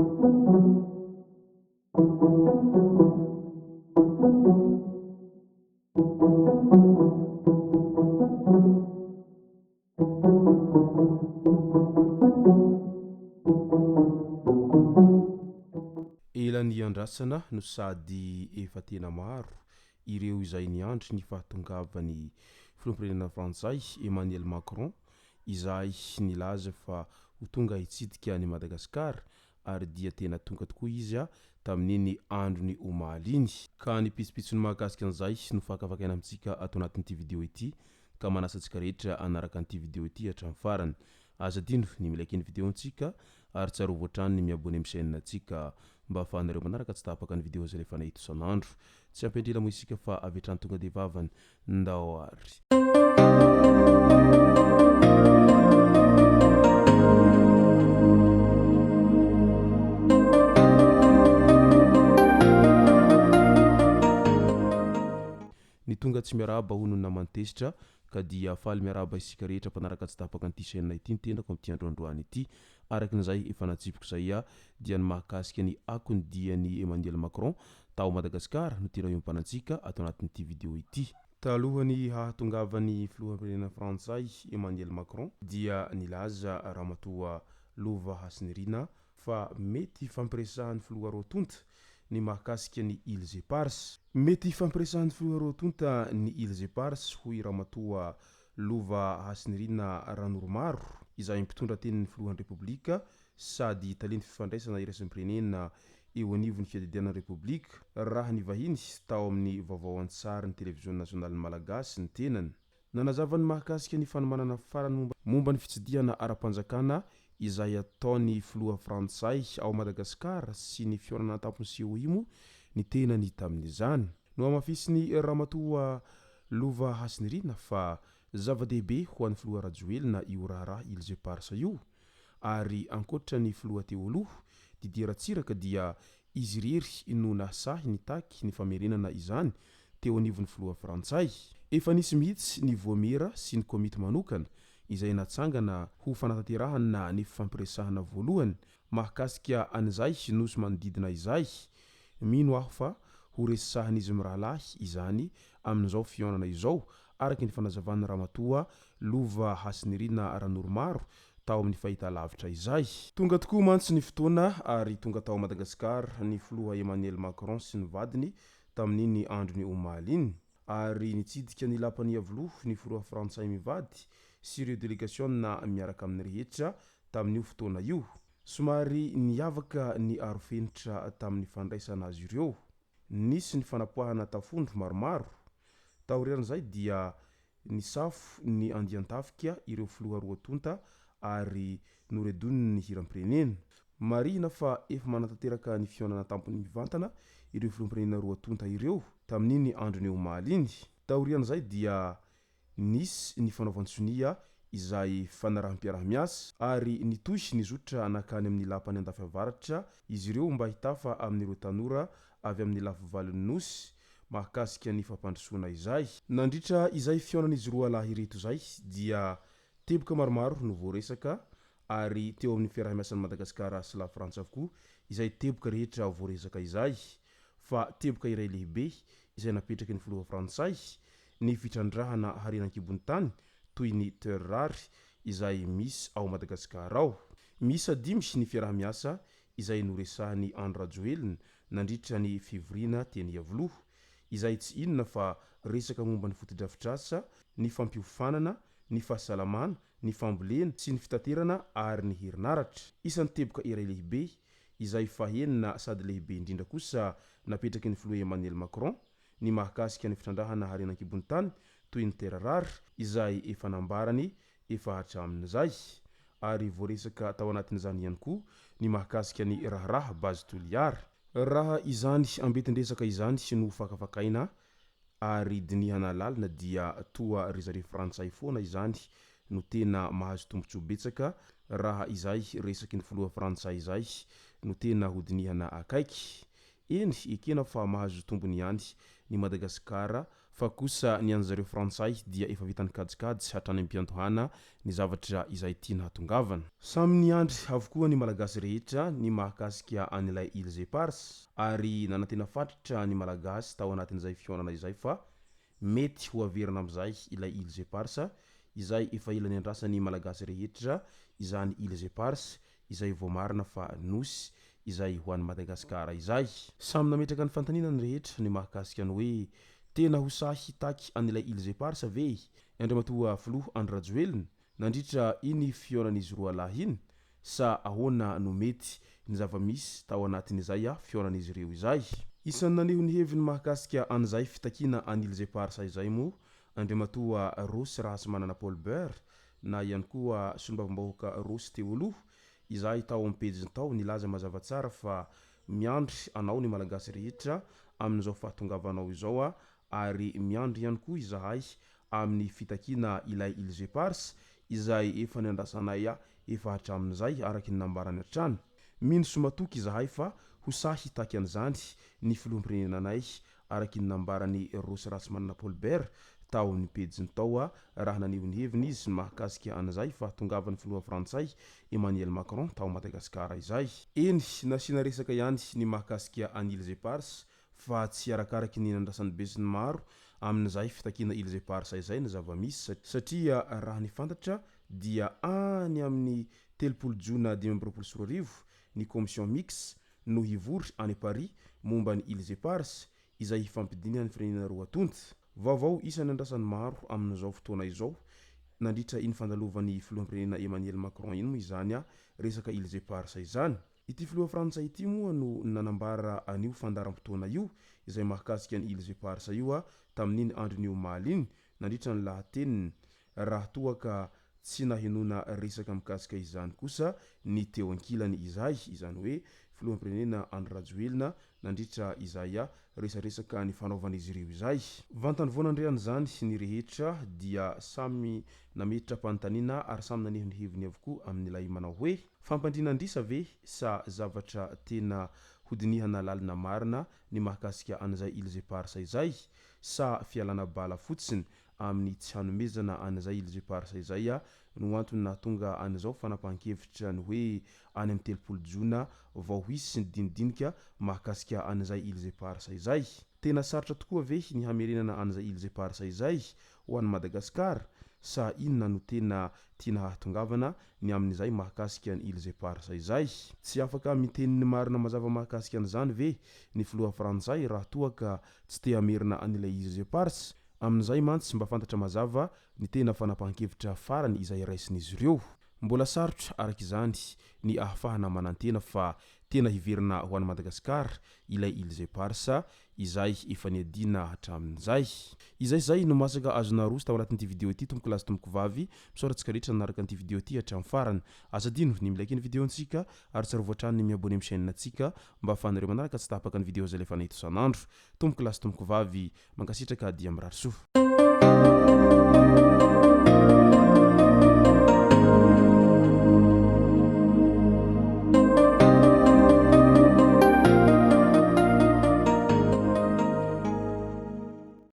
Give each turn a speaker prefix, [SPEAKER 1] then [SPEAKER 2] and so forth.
[SPEAKER 1] Ela niandrasana no sady efa tena maro ireo izay niandry ny fahatongavan'ny filoham-pirenena frantsay Emmanuel Macron izay nilaza fa ho tonga hitsidika an'i Madagasikara ary dia tena tonga tokoa izy tamin'iny androny omaly iny. Ka ny pitsopitsony mahakasika an'izay no fakafakaina amintsika ato anatin'ity video ity ka manasa antsika rehetra hanaraka an'ity video ity hatramin'ny farany. Aza adino ny mi-like ny video antsika ary tsarovy hatrany ny mi-abonner amin'ny chaîne antsika mba ahafahanareo manaraka tsy tapaka ny video izay alefanay eto isan'andro. Tsy ampy andrila moa isika fa avy hatrany tonga dia vavany. Ndao ary. Ny tonga tsy miarahaba hono ny naman'i Tezitra ka dia faly miarahaba isika rehetra mpanaraka tsy tapaka an'ity chaîne ity ny tenako amin'ity andro androany ity. Araka ny izay efa natsipiko izay dia ny mahakasika ny akon'ny dian'i Emmanuel Macron tao Madagasikara no tena iompanantsika ato anatin'ity video ity. Talohan'ny hahatongavan'ny filoham-pirenena frantsay Emmanuel Macron dia nilaza Ramatoa Lova Hasinirina fa mety hifampiresahan'ny filoha roa tonta ny mahakasika ny Îles Éparses. Mety hifampiresahan'ny filoha roa tonta ny Îles Éparses hoy Ramatoa Lova Hasinirina Ranoromaro izay mpitondra tenin'ny filohan'ny Repoblika sady talen'ny fifandraisana iraisam-pirenena eo anivon'ny fiadidiana ny Repoblika, raha nivahiny tao amin'ny vaovao an-tsarin'ny Televiziona Nasionalin'ny Malagasy ny tenany. Nanazava ny mahakasika ny fanomanana farany momba ny fitsidihana ara-panjakana izay ataon'ny filoha frantsay ao Madagasikara sy ny fihaonana an-tampon'ny COI moa ny tenany tamin'izany. Nohamafisin'i Ramatoa Lova Hasinirina fa zava-dehibe ho an'ny filoha Rajoelina io raharaha Îles Éparses io ary ankoatra ny filoha teo aloha, Didier Ratsiraka dia izy irery no nahasahy nitaky ny famerenana izany teo anivon'ny filoha frantsay. Efa nisy mihitsy ny voamiera sy ny komity manokana izay natsangana ho fanatanterahana ny fifampiresahana voalohany mahakasika an'izay nosy manodidina izay. Mino aho fa ho resahan'izy mirahalahy izany amin'izao fihaonana izao araka ny fanazavan'i Ramatoa Lova Hasinirina Ranoromaro tao amin'ny fahitalavitra izay. Tonga tokoa mantsy ny fotoana ary tonga tao Madagasikara ny filoha Emmanuel Macron sy ny vadiny tamin'iny andron'ny omaly iny. Ary nitsidika ny lapan'i Iavoloha ny filoha frantsay mivady sy ireo delegasiona miaraka aminy rehetra tamin'io fotoana io. Somary niavaka ny arofenitra tamin'ny fandraisana azy ireo. Nisy ny fanapoahana tafondro maromaro. Taorian'izay dia nisafo ny andian-tafika ireo filoha roa tonta ary noredoniny ny hiram-pirenena. Marihina fa efa manatanteraka ny fihaonana an-tampony mivantana ireo filoham-pirenena roa tonta ireo tamin'iny andron'ny omaly iny. Taorian'izay dia Nisy ny fanaovan-tsonia izay fanaraham-piaraha-miasa ary nitohy nizotra nankany amin'ny lapan'i Andafiavaratra izy ireo mba hitafa amin'ireo tanora avy amin'ny lafivalon'ny Nosy mahakasika ny fampandrosoana izay. Nandritra izay fihaonan'izy roa lahy ireto izay dia teboka maromaro no voaresaka ary teo amin'ny fiaraha-miasan'i Madagasikara sy Lafrantsa avokoa izay teboka rehetra voaresaka izay fa teboka iray lehibe izay napetraky ny filoha frantsay ny fitrandrahana harena an-kibon'ny tany toy ny terre rare izay misy ao Madagasikara ao. Miisa dimy ny fiaraha-miasa izay noresahan'i Andry Rajoelina nandritra ny fivoriana teny Iavoloha, izay tsy inona fa resaka momba ny fotodrafitrasa, ny fampiofanana, ny fahasalamana, ny fambolena sy ny fitaterana ary ny herinaratra. Isan'ny teboka iray lehibe izay fahenina sady lehibe indrindra kosa napetraky ny filoha Emmanuel Macron ny mahakasika ny fitrandrahana harena an-kibon'ny tany toy ny terre rare izay efa nambarany efa hatramin'izay ary voaresaka tao anatin'izany ihany koa ny mahakasika ny raharaha Base Toliara. Raha izany ambentin-dresaka izany no fakafakaina ary dinihana lalina dia toa ry zareo frantsay foana izany no tena mahazo tombotsoa betsaka raha izay resaky ny filoha frantsay izay no tena ho dinihana akaiky. Eny, ekena fa mahazo tombony ihany ny Madagasikara. Fa kosa ny an'zareo frantsay dia efa vitany kajikajy hatrany am-piandohana ny zavatra izay tiana hatongavana. Samy niandry avokoa ny Malagasy rehetra ny mahakasika an'ilay Îles Éparses ary nanantena fatratra ny Malagasy tao anatin'izay fihaonana izay fa mety ho averina amin'izay ilay Îles Éparses izay efa ela niandrasan'ny Malagasy rehetra izany Îles Éparses izay voamarina fa Nosy izay ho an'i Madagasikara izay. Samy nametraka ny fanontaniana ny rehetra ny mahakasika ny hoe tena ho sahy hitaky an'ilay Îles Éparses ve i Andriamatoa Filoha Andry Rajoelina nandritra iny fihaonan'izy roa lahy iny sa ahoana no mety ny zava-misy tao anatin'izay fihaonan'izy ireo izay? Isan'ny naneho ny heviny mahakasika an'izay fitakiana an'Îles Éparses izay moa Andriamatoa Rossy Rahasimanana Paul Bert na ihany koa solombavambahoaka Rossy teo aloha izay tao amin'ny pejiny tao nilaza mazava tsara fa miandry anao ny Malagasy rehetra amin'izao fahatongavanao izao ary miandry ihany koa izahay amin'ny fitakiana ilay Îles Éparses izay efa niandrasanay efa hatramin'izay araka ny nambarany hatrany. Mino sy matoky izahay fa ho sahy hitaky an'izany ny filoham-pirenenanay araka ny nambaran'i Rossy Ratsimanana Paul Bert tao amin'ny pejiny tao raha naneho ny heviny izy mahakasika an'izay fahatongavan'ny filoha frantsay Emmanuel Macron tao Madagasikara izay. Eny, nasiana resaka ihany ny mahakasika an'i Îles Éparses fa tsy arakaraky ny nandrasan'ny besinimaro amin'izay fitakiana Îles Éparses izay ny zava-misy satria raha ny fantatra dia any amin'ny 30 jona 2025 ny commission mixte no hivory any Paris momba ny Îles Éparses izay hifampidinihan'ny firenena roa tonta. Vaovao isan'ny andrasan'ny maro amin'izao fotoana izao nandritra iny fandalovan'ny filoham-pirenena Emmanuel Macron iny moa izany resaka Îles Éparses izany. Ity filoha frantsay ity moa no nanambara an'io fandaharam-potoana io izay mahakasika ny Îles Éparses io tamin'iny andron'ny omaly iny nandritra ny lahateniny raha toa ka tsy nahenoana resaka mikasika izany kosa ny teo ankilany izay, izany hoe filoham-pirenena Andry Rajoelina nandritra izay resaresaka nifanaovan'izy ireo izay. Vantany vao nandre an'izany ny rehetra dia samy nametra-panontaniana ary samy naneho ny heviny avokoa amin'ilay manao hoe, fampandriana an-drisa ve sa zavatra tena hodinihana lalina marina ny mahakasika an'izay Îles Éparses izay sa fialana bala fotsiny amin'ny tsy hanomezana an'izay Îles Éparses izay no antony nahatonga an'izao fanapahan-kevitra ny hoe any amin'ny 30 jona vao hisy ny dinidinika mahakasika an'izay Îles Éparses izay. Tena sarotra tokoa ve ny hamerenana an'izay Îles Éparses izay ho an'i Madagasikara sa inona no tena tiana hahatongavana ny amin'izay mahakasika ny Îles Éparses izay? Tsy afaka miteny ny marina mazava mahakasika an'izany ve ny filoha frantsay raha toa ka tsy te hamerina an'ilay Îles Éparses? Amin'izay mantsy mba fantatra mazava ny tena fanapahan-kevitra farany izay raisin'izy ireo. Mbola sarotra araka izany ny ahafahana manantena fa tena hiverina ho an'i Madagasikara ilay Îles Éparses izay efa niadiana hatramin'izay. Izay izay no masaka azo naroso tao anatin'ity video ity tompoko lahy sy tompoko vavy. Misaotra antsika rehetra nanaraka an'ity video ity hatramin'ny farany. Aza adino ny mi-like ny video-ntsika ary tsarovy hatrany ny mi-abonner amin'ny chaîne-ntsika mba ahafahanareo manaraka tsy tapaka ny video izay alefanay eto isan'andro. Tompoko lahy sy tompoko vavy, mankasitraka dia mirary soa.